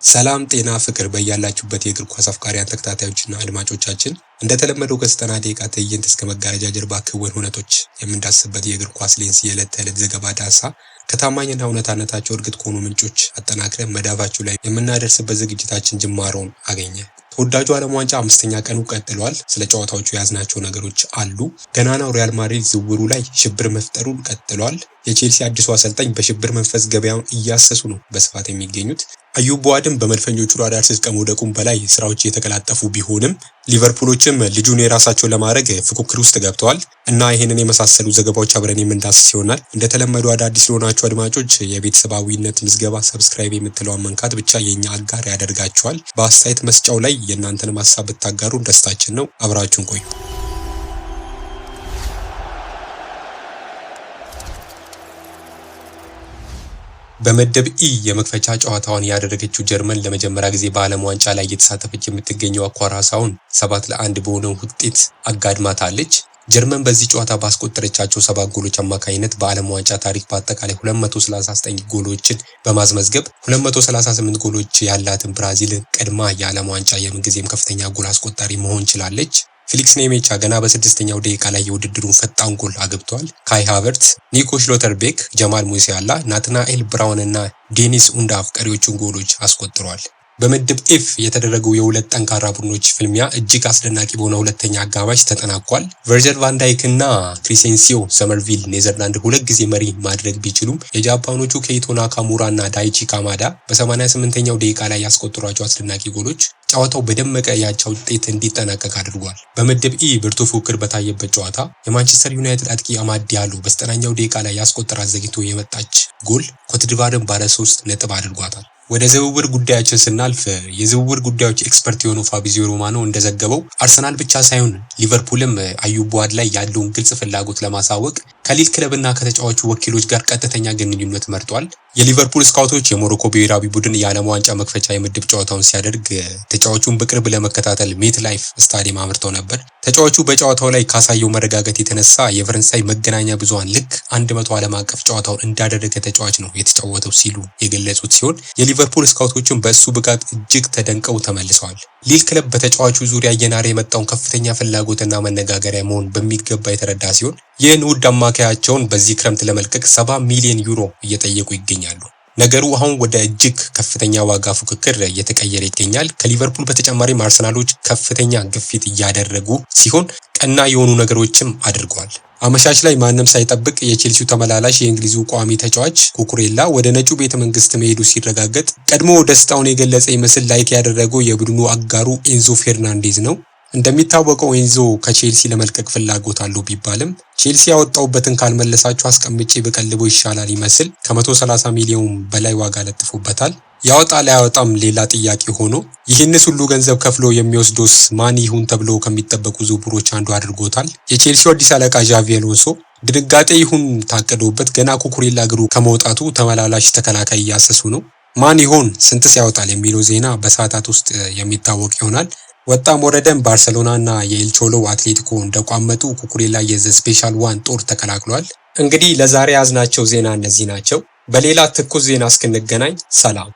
ሰላም ጤና ፍቅር በያላችሁበት የእግር ኳስ አፍቃሪያን ተከታታዮችና አድማጮቻችን፣ እንደተለመደው ከ90 ደቂቃ ትዕይንት እስከ መጋረጃ ጀርባ ክውን ሁነቶች የምንዳስስበት የእግር ኳስ ሌንስ የዕለት ተዕለት ዘገባ ዳሰሳ ከታማኝና እውነታነታቸው እርግጥ ከሆኑ ምንጮች አጠናክረን መዳፋችሁ ላይ የምናደርስበት ዝግጅታችን ጅማሮውን አገኘ። ተወዳጁ ዓለም ዋንጫ አምስተኛ ቀኑ ቀጥሏል። ስለ ጨዋታዎቹ የያዝናቸው ነገሮች አሉ። ገናናው ሪያል ማድሪድ ዝውውሩ ላይ ሽብር መፍጠሩን ቀጥሏል። የቼልሲ አዲሱ አሰልጣኝ በሽብር መንፈስ ገበያውን እያሰሱ ነው በስፋት የሚገኙት። አዩብ ቦአድም በመድፈኞቹ ራዳር ስር ከመውደቁም በላይ ስራዎች የተቀላጠፉ ቢሆንም ሊቨርፑሎችም ልጁን የራሳቸው ለማድረግ ፉክክር ውስጥ ገብተዋል እና ይህንን የመሳሰሉ ዘገባዎች አብረን የምንዳስስ ይሆናል። እንደተለመዱ አዳዲስ ለሆናችሁ አድማጮች የቤተሰባዊነት ምዝገባ subscribe የምትለዋን መንካት ብቻ የኛ አጋር ያደርጋችኋል። በአስተያየት መስጫው ላይ የእናንተንም ሀሳብ ብታጋሩ ደስታችን ነው። አብራችሁን ቆዩ። በምድብ ኢ የመክፈቻ ጨዋታዋን ያደረገችው ጀርመን ለመጀመሪያ ጊዜ በዓለም ዋንጫ ላይ እየተሳተፈች የምትገኘው ኩራሳውን 7-1 በሆነ ውጤት አጋድማታለች። ጀርመን በዚህ ጨዋታ ባስቆጠረቻቸው ሰባት ጎሎች አማካኝነት በዓለም ዋንጫ ታሪክ በአጠቃላይ 239 ጎሎችን በማስመዝገብ 238 ጎሎች ያላትን ብራዚልን ቀድማ የዓለም ዋንጫ የምንጊዜም ከፍተኛ ጎል አስቆጣሪ መሆን ችላለች። ፊሊክስ ኔሜቻ ገና በስድስተኛው ደቂቃ ላይ የውድድሩን ፈጣን ጎል አግብቷል። ካይ ሃቨርትስ፣ ኒኮ ሽሎተርቤክ፣ ጀማል ሙሲያላ፣ ናትናኤል ብራውን እና ዴኒስ ኡንዳፍ ቀሪዎቹን ጎሎች አስቆጥሯል። በምድብ ኤፍ የተደረገው የሁለት ጠንካራ ቡድኖች ፍልሚያ እጅግ አስደናቂ በሆነ ሁለተኛ አጋማሽ ተጠናቋል። ቨርጀል ቫንዳይክ እና ክሪሴንሲዮ ሰመርቪል ኔዘርላንድ ሁለት ጊዜ መሪ ማድረግ ቢችሉም የጃፓኖቹ ኬይቶ ናካሙራ እና ዳይቺ ካማዳ በ88ኛው ደቂቃ ላይ ያስቆጠሯቸው አስደናቂ ጎሎች ጨዋታው በደመቀ የአቻ ውጤት እንዲጠናቀቅ አድርጓል። በምድብ ኢ ብርቱ ፉክክር በታየበት ጨዋታ የማንቸስተር ዩናይትድ አጥቂ አማድ ዲያሎ በ90ኛው ደቂቃ ላይ ያስቆጠራት ዘግይቶ የመጣች ጎል ኮትዲቫርን ባለ 3 ነጥብ አድርጓታል። ወደ ዝውውር ጉዳያችን ስናልፍ የዝውውር ጉዳዮች expert የሆነው ፋብሪዚዮ ሮማኖ እንደዘገበው አርሰናል ብቻ ሳይሆን ሊቨርፑልም አዩብ ቦአድ ላይ ያለውን ግልጽ ፍላጎት ለማሳወቅ ከሊል ክለብና ከተጫዋቹ ወኪሎች ጋር ቀጥተኛ ግንኙነት መርጧል። የሊቨርፑል ስካውቶች የሞሮኮ ብሔራዊ ቡድን የዓለም ዋንጫ መክፈቻ የምድብ ጨዋታውን ሲያደርግ ተጫዋቹን በቅርብ ለመከታተል ሜት ላይፍ ስታዲየም አምርተው ነበር። ተጫዋቹ በጨዋታው ላይ ካሳየው መረጋጋት የተነሳ የፈረንሳይ መገናኛ ብዙሃን ልክ 100 ዓለም አቀፍ ጨዋታውን እንዳደረገ ተጫዋች ነው የተጫወተው ሲሉ የገለጹት ሲሆን የሊቨርፑል ስካውቶችን በእሱ ብቃት እጅግ ተደንቀው ተመልሰዋል። ሊል ክለብ በተጫዋቹ ዙሪያ እየናረ የመጣውን ከፍተኛ ፍላጎትና መነጋገሪያ መሆን በሚገባ የተረዳ ሲሆን ይህን ውድ አማካያቸውን በዚህ ክረምት ለመልቀቅ 70 ሚሊዮን ዩሮ እየጠየቁ ይገኛሉ። ነገሩ አሁን ወደ እጅግ ከፍተኛ ዋጋ ፉክክር እየተቀየረ ይገኛል። ከሊቨርፑል በተጨማሪም አርሰናሎች ከፍተኛ ግፊት እያደረጉ ሲሆን ቀና የሆኑ ነገሮችም አድርገዋል። አመሻሽ ላይ ማንም ሳይጠብቅ የቼልሲው ተመላላሽ የእንግሊዙ ቋሚ ተጫዋች ኩኩሬላ ወደ ነጩ ቤተ መንግስት መሄዱ ሲረጋገጥ ቀድሞ ደስታውን የገለጸ ይመስል like ያደረገው የቡድኑ አጋሩ ኤንዞ ፌርናንዴዝ ነው። እንደሚታወቀው ኤንዞ ከቼልሲ ለመልቀቅ ፍላጎት አለው ቢባልም ቼልሲ ያወጣውበትን ካልመለሳችሁ አስቀምጬ ብቀልበው ይሻላል ይመስል ከ130 ሚሊዮን በላይ ዋጋ ለጥፎበታል። ያወጣ ላያወጣም ሌላ ጥያቄ ሆኖ ይህንስ ሁሉ ገንዘብ ከፍሎ የሚወስዶስ ማን ይሁን ተብሎ ከሚጠበቁ ዝውውሮች አንዱ አድርጎታል። የቼልሲው አዲስ አለቃ ዣቪ አሎንሶ ድንጋጤ ይሁን ታቅዶበት ገና ኩኩሬላ እግሩ ከመውጣቱ ተመላላሽ ተከላካይ እያሰሱ ነው። ማን ይሆን፣ ስንትስ ያወጣል የሚለው ዜና በሰዓታት ውስጥ የሚታወቅ ይሆናል። ወጣም ወረደም ባርሰሎና እና የኤልቾሎ አትሌቲኮ እንደቋመጡ ኩኩሬላ የ the special one ጦር ተቀላቅሏል። እንግዲህ ለዛሬ ያዝናቸው ዜና እነዚህ ናቸው። በሌላ ትኩስ ዜና እስክንገናኝ ሰላም።